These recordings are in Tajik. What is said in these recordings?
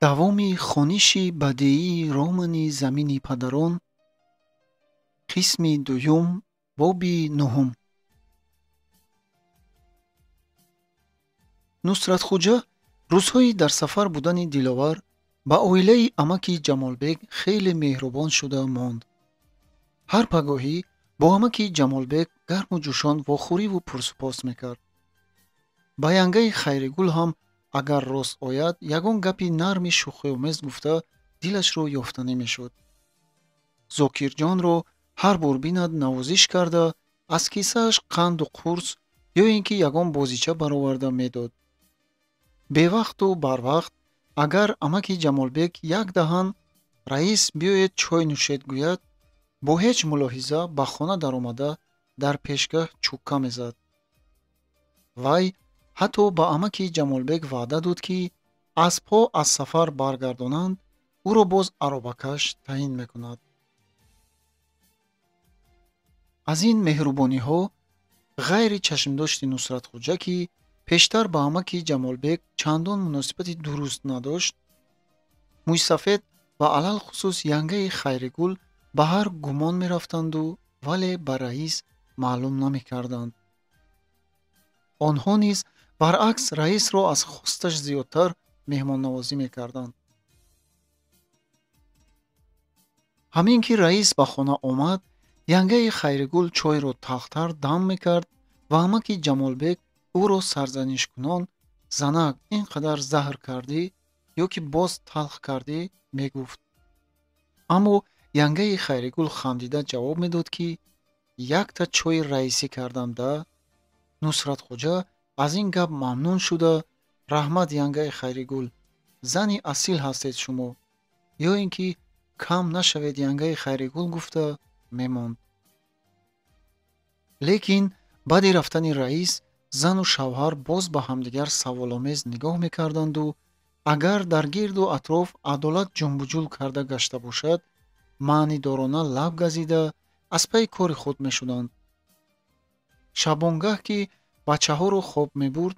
Давоми хониши бадеии романи Замини падарон, қисми дуюм, боби нуҳум. Нусратхуҷа рӯзҳои дар сафар будани Диловар ба оилаи амаки Ҷамолбек хеле меҳрубон шуда монд. Ҳар пагоҳӣ бо амаки Ҷамолбек гарму ҷӯшон вохӯриву пурсупос мекард. Ба янгаи Хайригул ҳам агар рост ояд, ягон гапи нарми шӯхиомез гуфта дилашро ёфтанӣ мешуд. Зокирҷонро ҳар бор бинад навозиш карда, аз кисааш қанду қурс ё ин ки ягон бозича бароварда медод. Бевақту барвақт агар амаки Ҷамолбек як даҳан «Раис, биёед чой нӯшед» гӯяд, бо ҳеҷ мулоҳиза ба хона даромада дар пешгаҳ чӯкка мезад. Вай ҳатто ба амаки Ҷамолбек ваъда дод, ки аспҳо аз сафар баргардонанд, ӯро боз аробакаш таъин мекунад. Аз ин меҳрубониҳо ғайри чашмдошти Нусратхуҷа, ки пештар ба амаки Ҷамолбек чандон муносибати дуруст надошт, мӯйсафед ва алалхусус янгаи Хайригул ба ҳар гумон мерафтанду, вале ба раис маълум намекарданд. Онҳо низ баръакс раисро аз хосташ зиёдтар меҳмоннавозӣ мекарданд. Ҳамин ки раис ба хона омад, янгаи Хайригул чойро талхтар дам мекард ва амаки Ҷамолбек ӯро сарзанишкунон «Занак, ин қадар заҳр кардӣ ё ки боз талх кардӣ?» мегуфт. Аммо янгаи Хайригул хандида ҷавоб медод, ки якта чойи раисӣ кардам да. Нусратхуҷа аз ин гап мамнун шуда: «Раҳмат, янгаи Хайригул, зани асил ҳастед шумо», ё ин ки «Кам нашавед, янгаи Хайригул» гуфта мемонд. Лекин баъди рафтани раис зану шавҳар боз ба ҳамдигар саволомез нигоҳ мекарданду агар дар гирду атроф адолат ҷунбуҷул карда гашта бошад, маънидорона лаб газида аз пайи кори худ мешуданд. Шабонгаҳ ки бачаҳоро хоб мебурд,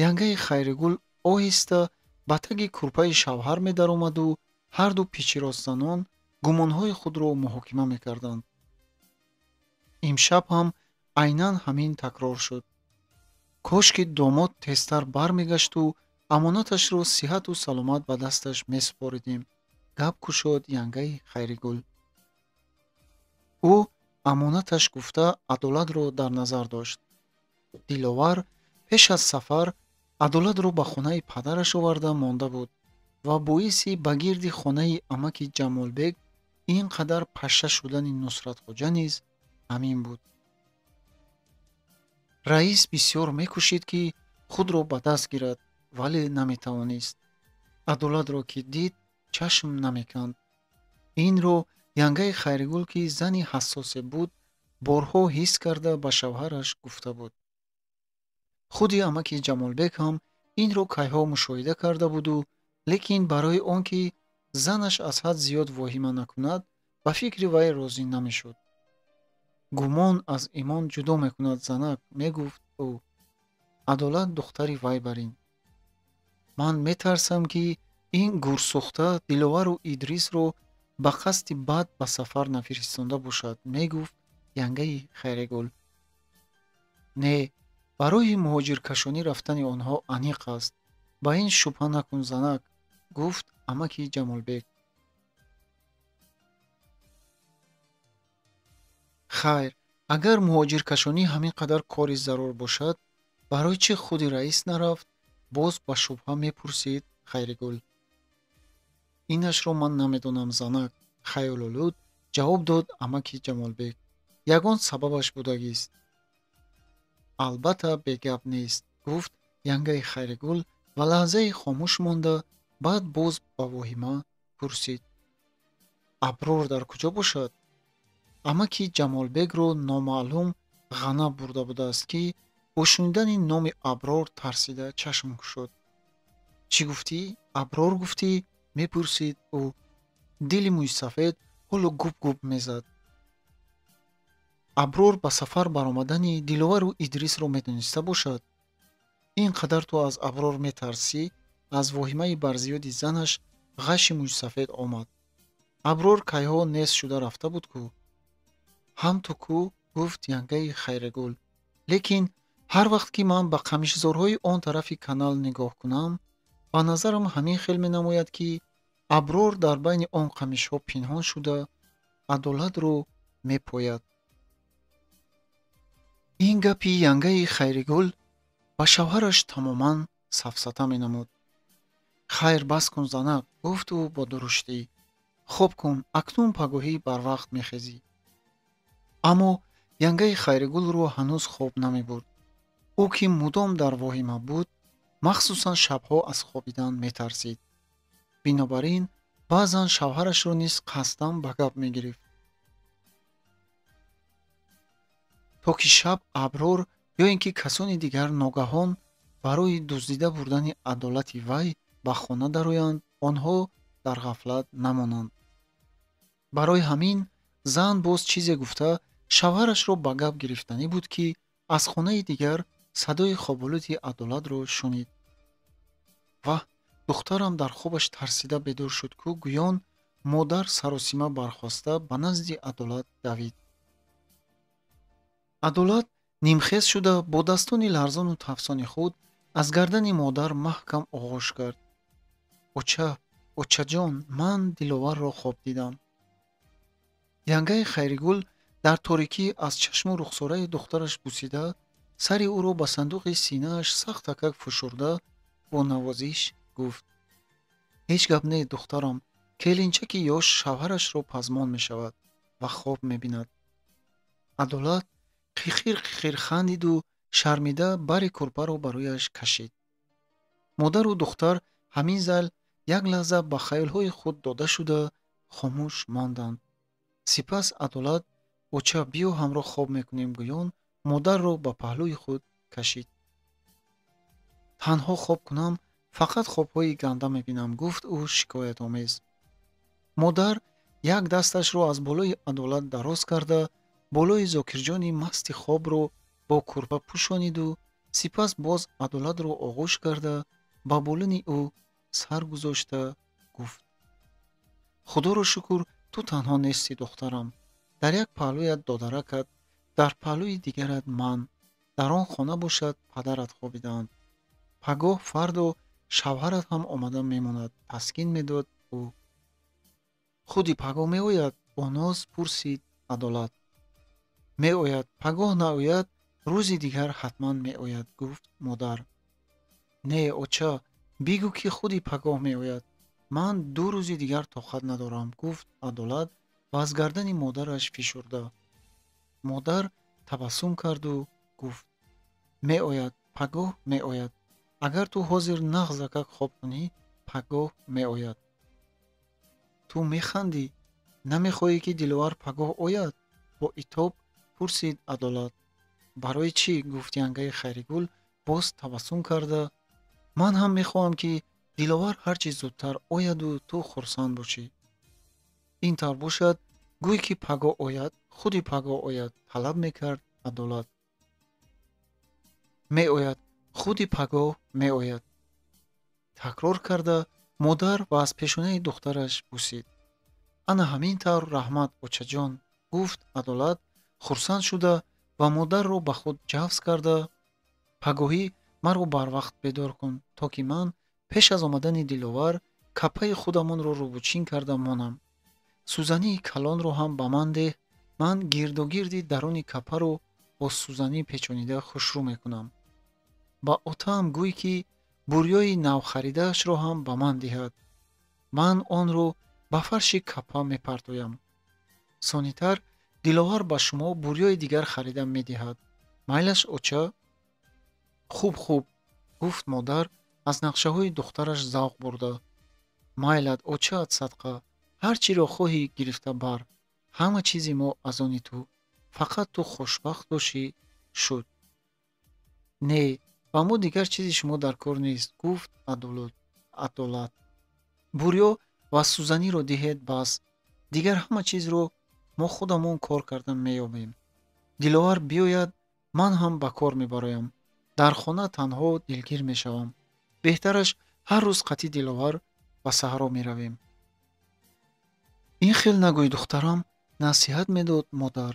янгаи Хайригул оҳиста ба таги курпаи шавҳар медаромаду ҳарду пичиростзанон гумонҳои худро муҳокима мекарданд. Имшаб ҳам айнан ҳамин такрор шуд. Кош ки домод тезтар бармегашту амонаташро сиҳату саломат ба дасташ месупоридем, гап кушод янгаи Хайригул. Ӯ амонаташ гуфта адолатро дар назар дошт. Диловар пеш аз сафар адолатро ба хонаи падараш оварда монда буд ва боиси ба гирди хонаи амаки Ҷамолбек ин қадар пашша шудани Нусратхуҷа низ ҳамин буд. Раис бисёр мекӯшид, ки худро ба даст гирад, вале наметавонист. Адолатро ки дид, чашм намеканд. Инро янгаи Хайригул, ки зани ҳассосе буд, борҳо ҳис карда ба шавҳараш гуфта буд. Худи амаки Ҷамолбек ҳам инро кайҳо мушоҳида карда буду, лекин барои он ки занаш аз ҳад зиёд воҳима накунад, ба фикри вай розӣ намешуд. «Гумон аз имон ҷудо мекунад, занак», мегуфт ӯ. «Адолат духтари вай барин. Ман метарсам, ки ин гурсӯхта Диловару Идрисро ба қасди бад ба сафар нафиристонда бошад», мегуфт янгаи Хайригул. «Не, барои муҳоҷиркашонӣ рафтани онҳо аниқ аст. Ба ин шубҳа накун, занак», гуфт амаки Ҷамолбек. Хайр, агар муҳоҷиркашонӣ ҳамин қадар кори зарур бошад, барои чӣ худи раис нарафт? Боз ба шубҳа мепурсид Хайригул. «Инашро ман намедонам, занак», хаёлолуд ҷавоб дод амаки Ҷамолбек. «Ягон сабабаш будагист». «Албатта, бегап нест», гуфт янгаи Хайригул ва лаҳзае хомӯш монда, баъд боз ба воҳима пурсид: «Аброр дар куҷо бошад?» Амаки Ҷамолбекро номаълум ғана бурда будааст, ки бо шунидани номи Аброр тарсида чашм кушод. «Чӣ гуфтӣ? Аброр гуфтӣ?» мепурсид ӯ. Дили мӯйсафед ҳоло губ-губ мезад. Аброр ба сафар баромадани Диловару Идрисро медониста бошад? Ин қадар ту аз Аброр метарсӣ? Аз воҳимаи барзиёди занаш ғаши мӯйсафед омад. Аброр кайҳо нест шуда рафта буд кӯ. Ҳам ту кӯ, гуфт янгаи Хайригул. Лекин ҳар вақт ки ман ба қамишзорҳои он тарафи канал нигоҳ кунам, ба назарам ҳамин хел менамояд, ки Аброр дар байни он қамишҳо пинҳон шуда адолатро мепояд. Ин гапи янгаи Хайригул ба шавҳараш тамоман сафсата менамуд. Хайр, бас кун, занак, гуфт ӯ бо дуруштӣ. Хоб кун, акнун пагоҳӣ барвақт мехезӣ. Аммо янгаи Хайригулро ҳанӯз хоб намебурд. Ӯ ки мудом дар воҳима буд, махсусан шабҳо аз хобидан метарсид. Бинобар ин баъзан шавҳарашро низ қасдан ба гап мегирифт, то ки шаб Аброр ё ин ки касони дигар ногаҳон барои дуздида бурдани адолати вай ба хона дароянд, онҳо дар ғафлат намонанд. Барои ҳамин зан боз чизе гуфта шавҳарашро ба гап гирифтанӣ буд, ки аз хонаи дигар садои хоболуди адолатро шунид. Ваҳ, духтарам дар хобаш тарсида бедор шуд кӯ, гӯён модар саросима бархоста ба назди Адолат давид. Адолат нимхез шуда бо дастони ларзону тафсони худ аз гардани модар маҳкам оғош кард. Оча, очаҷон, ман Диловарро хоб дидам. Янгаи Хайригул дар торикӣ аз чашму рухсораи духтараш бусида, сари ӯро ба сандуқи синааш сахтакак фушурда бо навозиш гуфт: ҳеҷ гап не, духтарам, келинчаки ёш шавҳарашро пазмон мешавад ва хоб мебинад. Адолат қиқир қиқир хандиду шармида бари кӯрпаро ба рӯяш кашид. Модару духтар ҳамин зал як лаҳза ба хаёлҳои худ дода шуда хомӯш монданд. Сипас Адолат оча, биё ҳамроҳ хоб мекунем, гӯён модарро ба паҳлӯи худ кашид. Танҳо хоб кунам, фақат хобҳои ганда мебинам, гуфт ӯ шикоятомез. Модар як дасташро аз болои Адолат дароз карда болои Зокирҷони масти хобро бо кӯрпа пӯшониду сипас боз Адолатро оғӯш карда ба болини ӯ сар гузошта гуфт: худоро шукр, ту танҳо нестӣ, духтарам. Дар як паҳлӯят додаракат, дар паҳлӯи дигарат ман, дар он хона бошад падарат хобидаанд. Пагоҳ фардо шавҳарат ҳам омада мемонад, таскин медод ӯ. Худи пагоҳ меояд? Бо ноз пурсид Адолат. Меояд, пагоҳ наояд, рӯзи дигар ҳатман меояд, гуфт модар. Не, оча, бигӯ ки худи пагоҳ меояд. Ман 2 рӯзи дигар тоқат надорам, гуфт Адолат ва аз гардани модараш фишурда. Модар табассум карду гуфт: меояд, пагоҳ меояд. Агар ту ҳозир нағзакак хоб кунӣ, пагоҳ меояд. Ту механдӣ? Намехоҳӣ ки Диловар пагоҳ ояд? Бо итоб пурсид Адолат. Барои чӣ? Гуфт янгаи Хайригул боз табассум карда. Ман ҳам мехоҳам ки Диловар ҳарчи зудтар ояду ту хурсанд бошӣ. Ин тавр бошад, гӯй ки пагоҳ ояд, худи пагоҳ ояд, талаб мекард Адолат. Меояд, худи пагоҳ меояд, такрор карда модар ва аз пешонаи духтараш бусид. Ана ҳамин тавр, раҳмат, очаҷон, гуфт Адолат хурсанд шуда ва модарро ба худ ҷавз карда. Пагоҳӣ маро барвақт бедор кун, то ки ман пеш аз омадани Диловар капаи худамонро рӯбучин карда монам. Сӯзании калонро ҳам ба ман деҳ, ман гирдогирди даруни капаро бо сӯзанӣ печонида хушрӯ мекунам. Ба отаам гӯй ки бурёи навхаридаашро ҳам ба ман диҳад. Ман онро ба фарши капа мепартоям. Сонитар Диловар ба шумо бурёи дигар харида медиҳад. Майлаш, оча? Хуб, хуб, гуфт модар аз нақшаҳои духтараш завқ бурда. Майлат, очаат садқа, ҳар чиро хоҳӣ гирифта бар. Ҳама чизи мо аз они ту. Фақат ту хушбахт бошӣ, шуд. Не, ба мо дигар чизи шумо дар кор нест, гуфт Адолат. Бурё ва сӯзаниро диҳед, бас. Дигар ҳама чизро мо худамон кор карда меёбем. Диловар биёяд, ман ҳам ба кор мебароям. Дар хона танҳо дилгир мешавам. Беҳтараш ҳар рӯз қатъи Диловар ба саҳро меравем. Ин хел нагӯй, духтарам, насиҳат медод модар.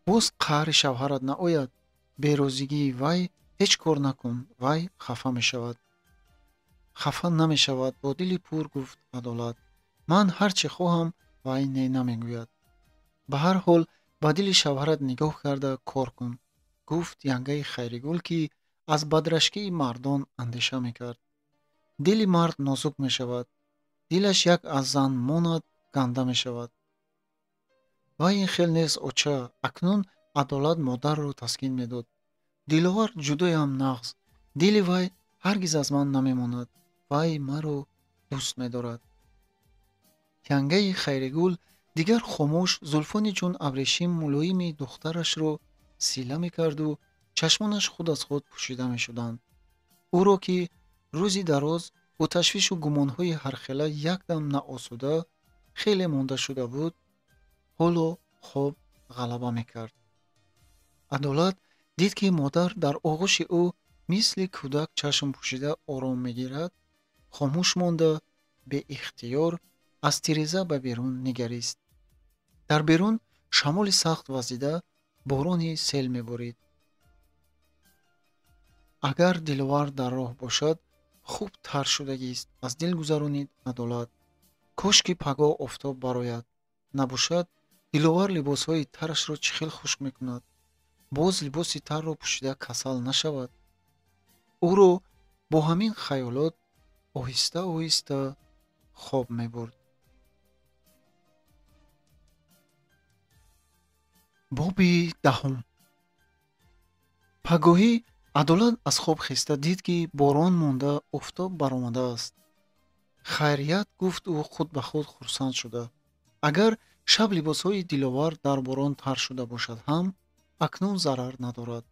Боз қаҳри шавҳарат наояд. Берозигии вай ҳеҷ кор накун, вай хафа мешавад. Хафа намешавад, бо дили пур гуфт Адолат. Ман ҳар чӣ хоҳам, вай не намегӯяд. Ба ҳар ҳол ба дили шавҳарат нигоҳ карда кор кун, гуфт янгаи Хайригул, ки аз бадрашкии мардон андеша мекард. Дили мард нозук мешавад. Дилаш як аз зан монад, ганда мешавад. Вай ин хел нест, оча. Акнун Адолат модарро таскин медод. Диловар ҷудоям нағз. Дили вай ҳаргиз аз ман намемонад. Вай маро дӯст медорад. Янгаи Хайригул дигар хомӯш зулфони чун абрешим мулоими духтарашро сила мекарду чашмонаш худ аз худ пӯшида мешуданд. Ӯро ки рӯзи дароз бо ташвишу гумонҳои ҳархела якдам наосуда хеле монда шуда буд, ҳоло хоб ғалаба мекард. Адолат дид, ки модар дар оғӯши ӯ мисли кӯдак чашм пӯшида ором мегирад, хомӯш монда беихтиёр аз тиреза ба берун нигарист. Дар берун шамоли сахт вазида борони сел меборид. Агар Диловар дар роҳ бошад, хуб тар шудагист, аз дил гузаронид Адолат. Кош ки пагоҳ офтоб барояд. Набошад, Диловар либосҳои тарашро чӣ хел хушк мекунад? Боз либоси тарро пӯшида касал нашавад. Ӯро бо ҳамин хаёлот оҳиста оҳиста хоб мебурд. Боби даҳум. Пагоҳӣ Адолат аз хоб хеста дид, ки борон монда офтоб баромадааст. Хайрият, гуфт ӯ худ ба худ хурсанд шуда. Агар шаб либосҳои Диловар дар борон тар шуда бошад ҳам, акнун зарар надорад.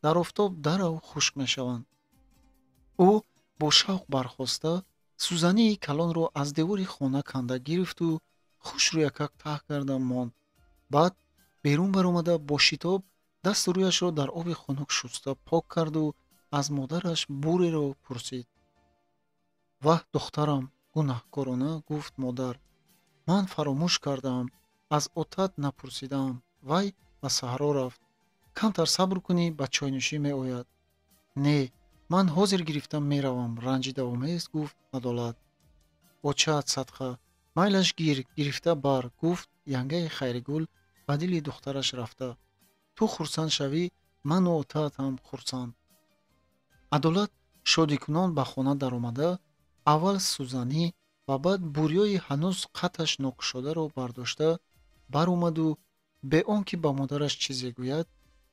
Дар офтоб дарав хушк мешаванд. Ӯ бо шавқ бархоста сӯзании калонро аз девори хона канда гирифту хушрӯякак таҳ карда монд. Баъд берун баромада бо шитоб дасту рӯяшро дар оби хунук шуста пок карду аз модараш буреро пурсид. Ваҳ, духтарам, гунаҳкорона гуфт модар. Ман фаромӯш кардаам, аз отат напурсидаам. Вай ба саҳро рафт. Камтар сабр кунӣ, ба чойнӯшӣ меояд. Не, ман ҳозир гирифта меравам, ранҷидаомез гуфт Адолат. Очаат садқа, майлаш гир, гирифта бар, гуфт янгаи Хайригул ба дили духтараш рафта. Ту хурсанд шавӣ, ману отаат ҳам хурсанд. Адолат шодикунон ба хона даромада аввал сӯзанӣ ва баъд бурёи ҳанӯз қаташ нокушодаро бардошта баромаду бе он ки ба модараш чизе гӯяд,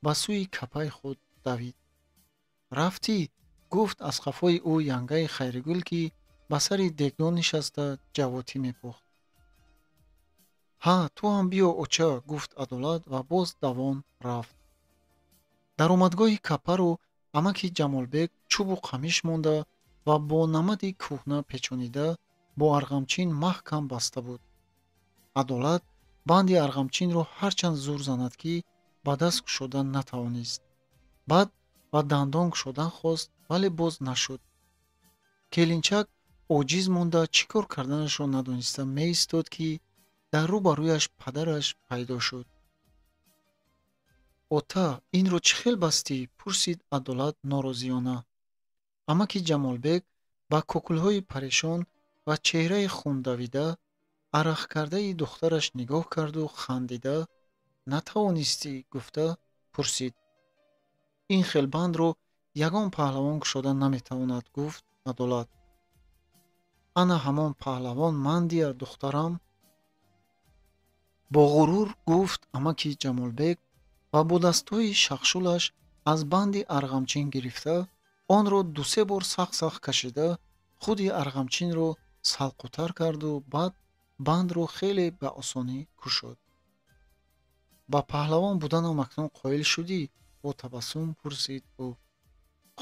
ба сӯи капаи худ давид. Рафтӣ? Гуфт аз қафои ӯ янгаи Хайригул, ки ба сари дегдон нишаста ҷавотӣ мепухт. Ҳа, ту ҳам биё, оча, гуфт Адолат ва боз давон рафт. Даромадгоҳи капаро амаки Ҷамолбек чӯбу қамиш монда ва бо намади кӯҳна печонида бо арғамчин маҳкам баста буд. Адолат банди арғамчинро ҳарчанд зур занад, ки ба даст кушодан натавонист. Баъд ба дандон кушодан хост, вале боз нашуд. Келинчак оҷиз монда чӣ кор карданашро надониста меистод, ки дар рӯ ба рӯяш падараш пайдо шуд. Ота, инро чӣ хел бастӣ? Пурсид Адолат норозиёна. Амаки Ҷамолбек ба кокулҳои парешон ва чеҳраи хундавида арақкардаи духтараш нигоҳ карду хандида натавонистӣ, гуфта пурсид. Ин хел бандро ягон паҳлавон кушода наметавонад, гуфт Адолат. Ана ҳамон паҳлавон ман дия, духтарам. Бо ғурур гуфт амаки Ҷамолбек ва бо дастҳои шахшулаш аз банди арғамчин гирифта онро дусе бор сахт-сахт кашида худи арғамчинро салқутар карду баъд бандро хеле ба осонӣ кушод. Ба паҳлавон буданам акнун қоил шудӣ? Бо табассум пурсид ӯ.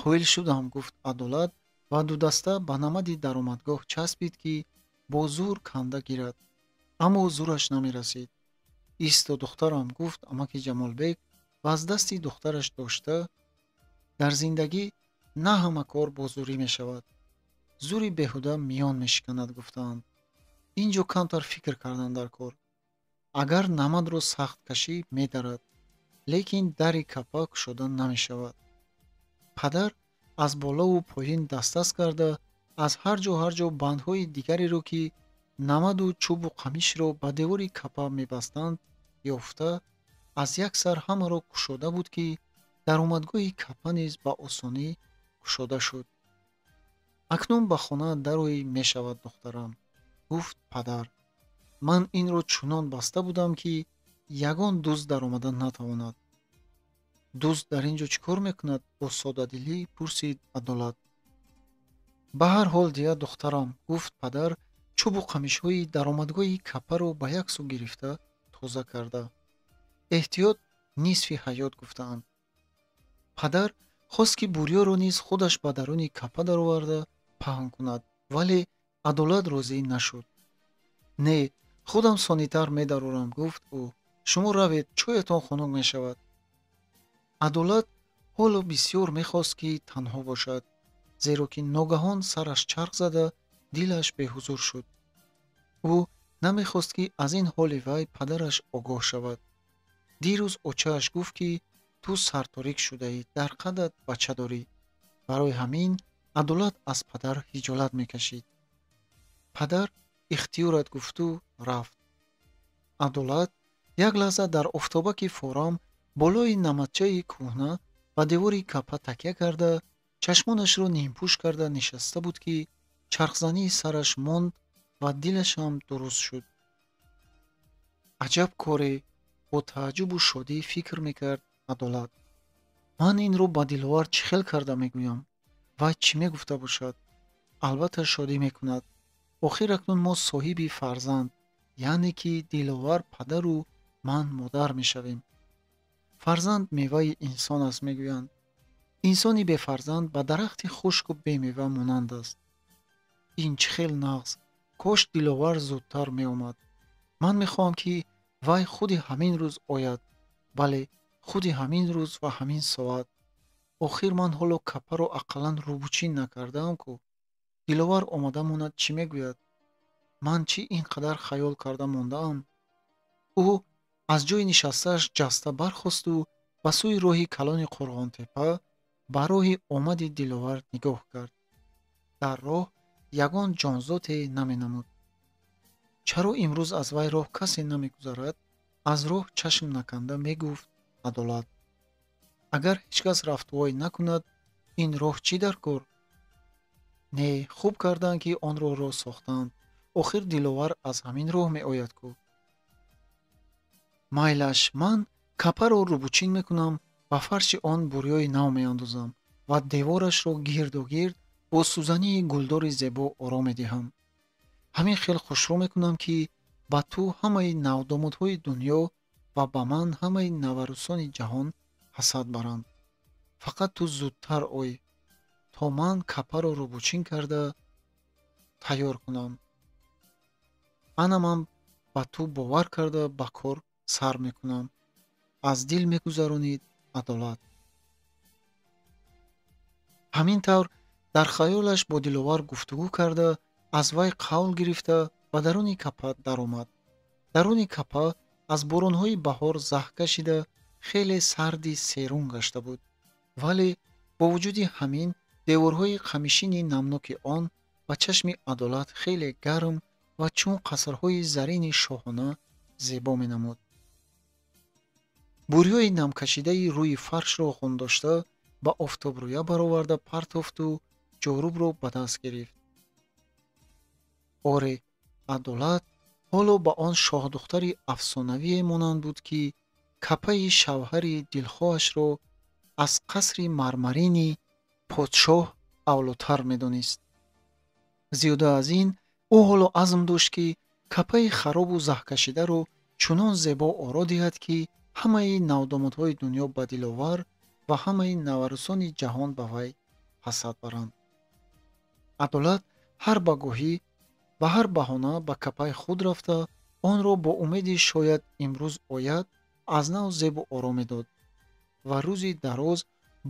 Қоил шудам, гуфт Адолат ва дудаста ба намади даромадгоҳ часпид, ки бо зур канда гирад, аммо зураш намерасид. Исто, духтарам, гуфт амаки Ҷамолбек ва аз дасти духтараш дошта, дар зиндагӣ на ҳама кор бо зурӣ мешавад. зури беҳуда миён мешиканад гуфтаанд. Ин ҷо камтар фикр кардан дар кор. Агар намадро сахт кашӣ, медарад, лекин дари капа кушода намешавад. Падар аз болову поин дастдаст карда, аз ҳар ҷо ҳар ҷо бандҳои дигареро, ки намаду чӯбу қамишро ба девори капа мебастанд, ёфта, аз як сар ҳамаро кушода буд, ки даромадгоҳи капа низ ба осонӣ кушода шуд. Акнун ба хона дароӣ мешавад, духтарам, гуфт падар. Ман инро чунон баста будам, ки ягон дузд даромада натавонад. Дузд дар ин ҷо чӣ кор мекунад? Бо соддадилӣ пурсид Адолат. Ба ҳар ҳол дия, духтарам, гуфт падар, чӯбу қамишҳои даромадгоҳи капаро ба як сӯ гирифта тоза карда. Эҳтиёт нисфи ҳаёт гуфтаанд. Падар хост, ки бурёро низ худаш ба даруни капа дароварда паҳн кунад, вале Адолат розӣ нашуд. Не, худам сонитар медарорам, гуфт ӯ. Шумо равед, чоятон хунук мешавад. Адолат ҳоло бисёр мехост, ки танҳо бошад, зеро ки ногаҳон сараш чарх зада, дилаш беҳузур шуд. Ӯ намехост, ки аз ин ҳоли вай падараш огоҳ шавад. Дирӯз очааш гуфт, ки ту сарторик шудаӣ, дар қадат бача дорӣ. Барои ҳамин Адолат аз падар ҳиҷолат мекашид. Падар ихтиёрат гуфту рафт. Адолат як лаҳза дар офтобаки форам болои намадчаи кӯҳна ба девори капа такя карда, чашмонашро нимпӯш карда нишаста буд, ки чархзании сараш монд ва дилашам дуруст шуд. Аҷаб коре, бо тааҷҷубу шодӣ фикр мекард Адолат. Ман инро ба Диловар чӣ хел карда мегӯям? Вай чӣ мегуфта бошад? Албатта шодӣ мекунад. Охир акнун мо соҳиби фарзанд, яъне ки Диловар падару ман модар мешавем. Фарзанд меваи инсон аст, мегӯянд. Инсони бефарзанд ба дарахти хушку бемева монанд аст. Ин чӣ хел нағз! Кош Диловар зудтар меомад. Ман мехоҳам, ки вай худи ҳамин рӯз ояд. Бале, худи ҳамин рӯз ва ҳамин соат. Охир ман ҳоло капаро ақаллан рӯбучин накардаам ку. Диловар омада монад, чӣ мегӯяд? Ман чӣ ин қадар хаёл карда мондаам? Ӯ аз ҷои нишастааш ҷаста бархосту ба сӯи роҳи калони Қурғонтепа ба роҳи омади Диловар нигоҳ кард. Дар роҳ ягон ҷонзоте наменамуд. Чаро имрӯз аз вай роҳ касе намегузарад? Аз роҳ чашм наканда мегуфт Адолат. Агар ҳеҷ кас рафтувой накунад, ин роҳ чӣ дар кор? Не, хуб карданд, ки он роҳро сохтанд. Охир Диловар аз ҳамин роҳ меояд ку. Майлаш, ман капаро рӯбучин мекунам, ба фарши он бурёи нав меандозам ва деворашро гирду гирд бо сӯзании гулдори зебо оро медиҳам. Ҳамин хел хушрӯ мекунам, ки ба ту ҳамаи навдомодҳои дунё ва ба ман ҳамаи наварӯсони ҷаҳон ҳасад баранд. Фақат ту зудтар ой, то ман капаро рӯбучин карда тайёр кунам. Ана ман ба ту бовар карда ба кор сар мекунам. Аз дил мегузаронид Адолат. Ҳамин тавр дар хаёлаш бо Диловар гуфтугӯ карда, аз вай қавл гирифта ба даруни капа даромад. Даруни капа аз боронҳои баҳор заҳ кашида, хеле сарди серун гашта буд. Вале бо вуҷуди ҳамин деворҳои қамишини намноки он ба чашми Адолат хеле гарм ва чун қасрҳои зарини шоҳона зебо менамуд. Бурёи намкашидаи рӯи фаршро хундошта ба офтобрӯя бароварда партофту ҷорубро ба даст гирифт. Оре, Адолат ҳоло ба он шоҳдухтари афсонавие монанд буд, ки капаи шавҳари дилхоҳашро аз қасри мармарини подшоҳ авлотар медонист. Зиёда аз ин, ӯ ҳоло азм дошт, ки капаи харобу заҳкашидаро чунон зебо оро диҳад, ки ҳамаи навдомодҳои дунё ба Диловар ва ҳамаи наварӯсони ҷаҳон ба вай ҳасад баранд. Адолат ҳар багоҳӣ ба ҳар баҳона ба капаи худ рафта, онро бо умеди шояд имрӯз ояд аз нав зебу оро медод ва рӯзи дароз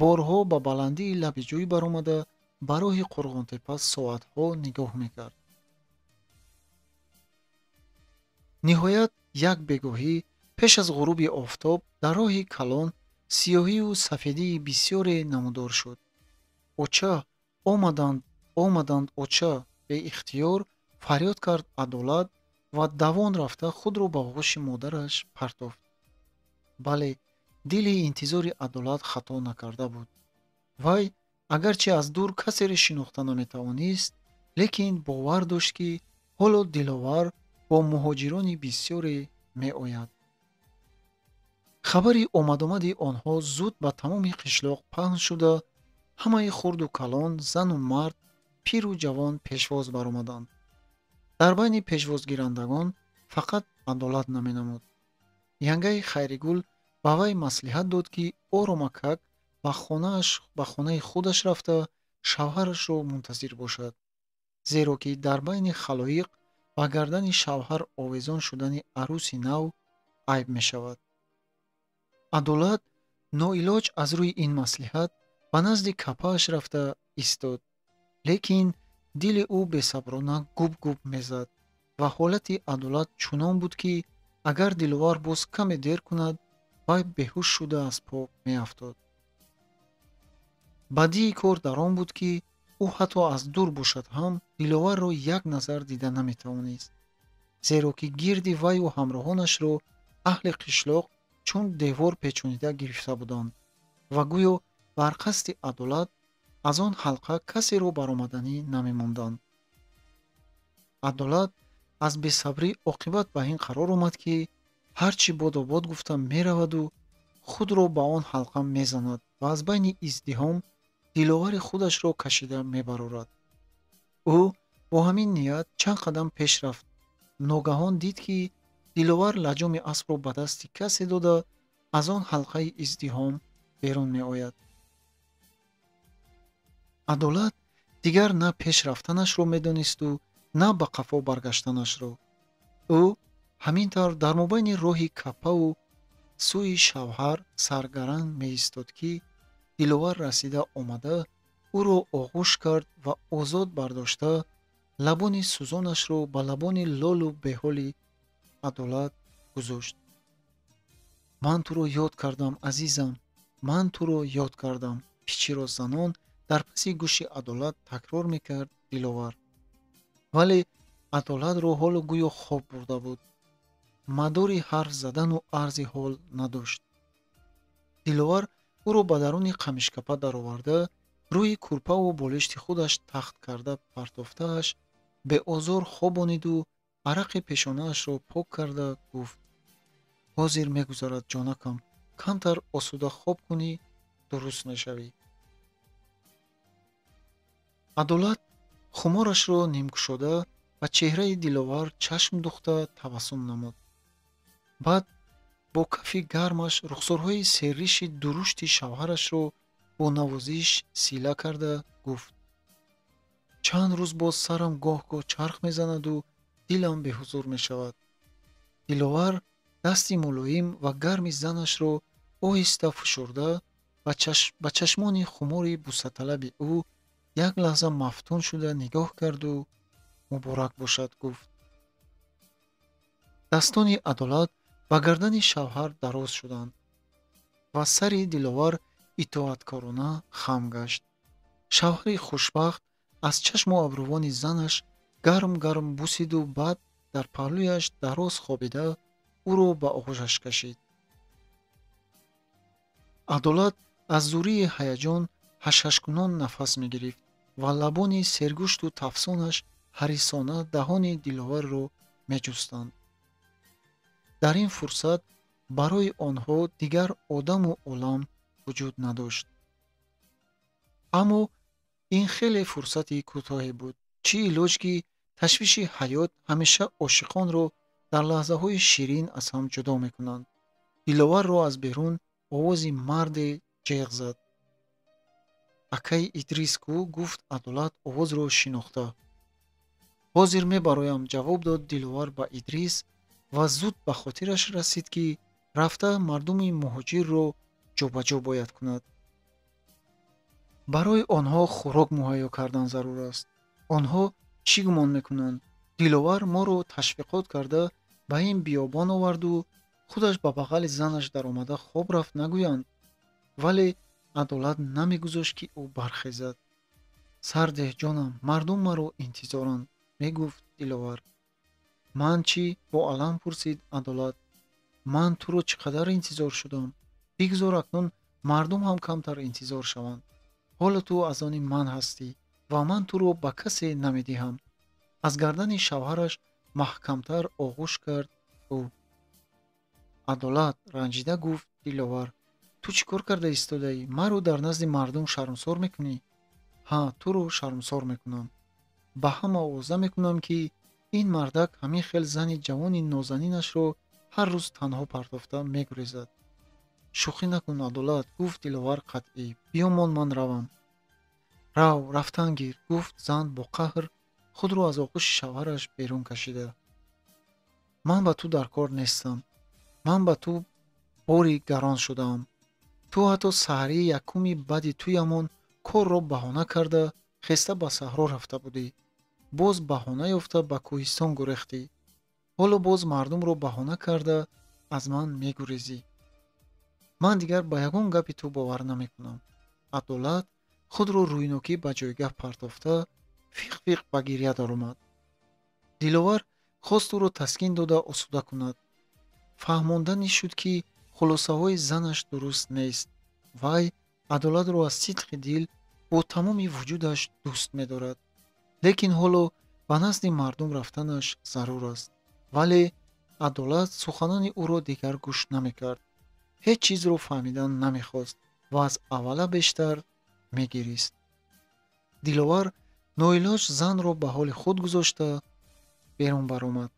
борҳо ба баландии лаби ҷӯй баромада ба роҳи Қурғонтепа соатҳо нигоҳ мекард. Ниҳоят як бегоҳӣ пеш аз ғуруби офтоб дар роҳи калон сиёҳию сафедии бисёре намудор шуд. Оча, омаданд, омаданд, оча! Беихтиёр фарёд кард Адолат ва давон рафта худро ба оғӯши модараш партофт. Бале, дили интизори Адолат хато накарда буд. Вай агарчи аз дур касеро шинохта наметавонист, лекин бовар дошт, ки ҳоло Диловар бо муҳоҷирони бисёре меояд. Хабари омадомади онҳо зуд ба тамоми қишлоқ паҳн шуда, ҳамаи хурду калон, зану мард, пиру ҷавон пешвоз баромаданд. Дар байни пешвозгирандагон фақат Адолат наменамуд. Янгаи Хайригул ба вай маслиҳат дод, ки оромакак ба хонаи худаш рафта шавҳарашро мунтазир бошад, зеро ки дар байни халоиқ ба гардани шавҳар овезон шудани арӯси нав айб мешавад. Адолат ноилоҷ аз рӯи ин маслиҳат ба назди капааш рафта истод, лекин дили ӯ бесаброна губ-губ мезад ва ҳолати Адолат чунон буд, ки агар Диловар боз каме дер кунад, вай беҳуш шуда аз по меафтод. Бадии кор дар он буд, ки ӯ ҳатто аз дур бошад ҳам Диловарро як назар дида наметавонист, зеро ки гирди вайу ҳамроҳонашро аҳли қишлоқ чун девор печонида гирифта буданд ва гӯё бар қасди Адолат аз он ҳалқа касеро баромаданӣ намемонданд. Адолат аз бесабрӣ оқибат ба ин қарор омад, ки ҳар чӣ бодобод гуфта мераваду худро ба он ҳалқа мезанад ва аз байни издиҳом Диловари худашро кашида мебарорад. Ӯ бо ҳамин ният чанд қадам пеш рафт. Ногаҳон дид, ки Диловар лаҷоми аспро ба дасти касе дода аз он ҳалқаи издиҳом берун меояд. Адолат дигар на пеш рафтанашро медонисту на ба қафо баргаштанашро. Ӯ ҳамин тавр дар мобайни роҳи каппаву сӯи шавҳар саргаранг меистод, ки Диловар расида омада ӯро оғӯш кард ва озод бардошта лабони сӯзонашро ба лабони лолу беҳоли Адолат гузошт. Ман туро ёд кардам, азизам, ман туро ёд кардам, пичиро занон дар паси гӯши Адолат такрор мекард Диловар. Вале Адолатро ҳоло гӯё хоб бурда буд. Мадори ҳарф задану арзи ҳол надошт. Диловар ӯро ба даруни қамишкапа дароварда, рӯи курпаву болишти худаш тахт карда партофтааш беозор хобониду арақи пешонаашро пок карда гуфт: ҳозир мегузарад, ҷонакам, камтар осуда хоб кунӣ, дуруст мешавӣ. Адолат хуморашро нимкушода ба чеҳраи Диловар чашм духта табассум намуд. Баъд бо кафи гармаш рухсорҳои серриши дурушти шавҳарашро бо навозиш сила карда гуфт: чанд рӯз боз сарам гоҳ-гоҳ чарх мезанаду дилам беҳузур мешавад. Диловар дасти мулоим ва гарми занашро оҳиста фишурда ба чашмони хумори бусаталаби ӯ як лаҳза мафтун шуда нигоҳ карду муборак бошад гуфт. Дастони Адолат ба гардани шавҳар дароз шуданд ва сари Диловар итоаткорона хам гашт. Шавҳари хушбахт аз чашму абрувони занаш гарм-гарм бусиду баъд дар паҳлӯяш дароз хобида ӯро ба оғӯшаш кашид. Адолат аз зурии ҳаяҷон ҳашҳашкунон нафас мегирифт ва лабони сергӯшту тафсонаш ҳарисона даҳони Диловарро меҷустанд. Дар ин фурсат барои онҳо дигар одаму олам вуҷуд надошт. Аммо ин хеле фурсати кӯтоҳе буд. Чӣ илоҷ, ки ташвиши ҳаёт ҳамеша ошиқонро дар лаҳзаҳои ширин аз ҳам ҷудо мекунанд. Диловарро аз берун овози марде ҷеғ зад. Акаи Идрис ку? Гуфт Адолат овозро шинохта. Ҳозир мебароям, ҷавоб дод Диловар ба Идрис ва зуд ба хотираш расид, ки рафта мардуми муҳоҷирро ҷобаҷо бояд кунад. Барои онҳо хӯрок муҳайё кардан зарур аст. Онҳо чӣ гумон мекунанд? Диловар моро ташвиқот карда ба ин биёбон оварду худаш ба бағали занаш даромада хоб рафт нагӯянд. Вале Адолат намегузошт, ки ӯ бархезад. Сардеҳ, ҷонам, мардум маро интизоранд, мегуфт Диловар. Ман чӣ? Бо алам пурсид Адолат. Ман туро чӣ қадар интизор шудам? Бигзор акнун мардум ҳам камтар интизор шаванд. Ҳоло ту аз они ман ҳастӣ ва ман туро ба касе намедиҳам. Аз гардани шавҳараш маҳкамтар оғӯш кард ӯ. Адолат, ранҷида гуфт Диловар, ту чӣ кор карда истодаӣ? Маро дар назди мардум шармсор мекунӣ? Ҳа, туро шармсор мекунам. Ба ҳама овоза мекунам, ки ин мардак ҳамин хел зани ҷавони нозанинашро ҳар рӯз танҳо партофта мегурезад. Шӯхӣ накун, Адолат, гуфт Диловар қатъӣ. Биёмон, ман равам. Рав, рафтан гир, гуфт зан бо қаҳр, худро аз оғӯши шавҳараш берун кашида. Ман ба ту дар кор нестам. Ман ба ту бори гарон шудаам. Ту ҳатто саҳарии якуми баъди туямон корро баҳона карда хеста ба саҳро рафта будӣ. Боз баҳона ёфта ба кӯҳистон гурехтӣ. Ҳоло боз мардумро баҳона карда аз ман мегурезӣ. Ман дигар ба ягон гапи ту бовар намекунам. Адолат худро рӯйнокӣ ба ҷойгаҳ партофта фиқ-фиқ ба гирья даромад. Диловар хост ӯро таскин дода осуда кунад. Фаҳмонданӣ шуд, ки хулосаҳои занаш дуруст нест. Вай Адолатро аз сидқи дил бо тамоми вуҷудаш дӯст медорад. Лекин ҳоло ба назди мардум рафтанаш зарур аст. Вале Адолат суханони ӯро дигар гӯш намекард. Ҳеҷ чизро фаҳмидан намехост ва аз аввала бештар мегирист. Диловар ноилоҷ занро ба ҳоли худ гузошта берун баромад.